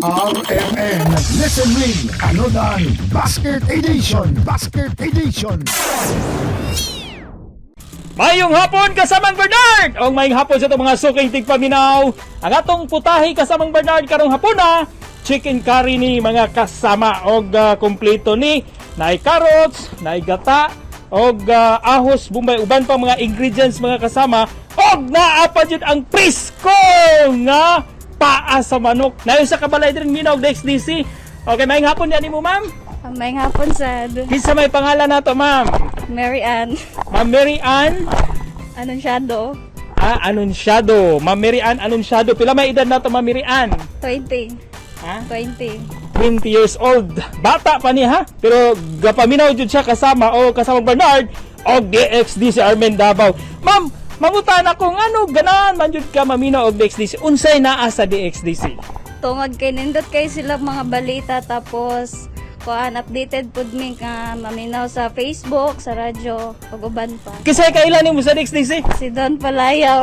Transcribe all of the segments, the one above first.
RMN Listen Ring Anodan Basket Edition. Basket Edition. Mayong hapon, kasamang Bernard! O mayong hapon sa itong mga suking tigpaminaw. Ang atong putahe, kasamang Bernard, karong hapon na, chicken curry ni, mga kasama, og kumpleto ni, naay carrots, naay gata, og ahos, bombay, uban pa mga ingredients, mga kasama, og naa pa jud ang presko nga paa sa manok. Nayo sa kabalay din minaw DXDC. Okay, mayong hapon yan mo, ma'am. May hapon sad. Kinsa may pangalan nato, ma'am? Mary Ann. Ma'am Mary Ann Anunsyado. Ah, Anunsyado. Ma'am Mary Ann Anunsyado. Pila may edad na to, Ma'am Mary Ann? 20. Ha? 20. 20 years old. Bata pa niya ha? Pero gapaminaw jud siya kasama o kasama Bernard o DXD si Armen Davao. Ma'am, mangutan ako ngano ganahan man jud ka maminaw og DXDC. Unsay naa sa DXDC? Tungod kay nindot kay sila mga balita, tapos kuan, updated pud mi nga maminaw sa Facebook, sa radyo, ug uban pa. Kisay kailan nimo sa DXDC? Si Don Palayaw.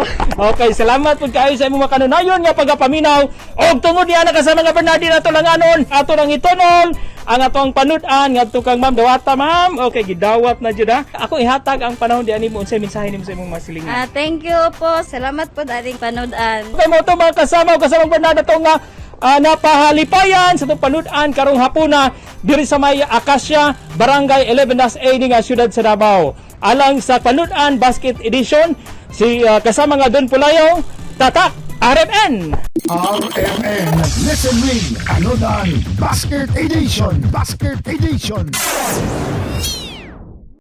Okay, salamat pud kaayo sa imong makanunayon nga pagapaminaw. Og tungod niya nakasama nga Bernardino ato lang anon, ato nang itunol ang ato ang panud-an ngadto kang Ma'am Dawata, ma'am. Okay, gidawat na jud ha. Ako ihatag ang panahon di ani mo, unsay mensahe nimo sa imong mga silingan? Ah, thank you po. Salamat po ating panud-an. Okay mo to, mga kasama o kasamang Bernardo, to nga napahalipayan sa itong panud-an karong hapuna diri sa may Acacia, Barangay 11-A nga siyudad sa Davao. Alang sa panud-an Basket Edition, si kasama nga Don Pulayo, Tatak RMN. RMN Listen Ring Anodan Basket Edition. Basket Edition.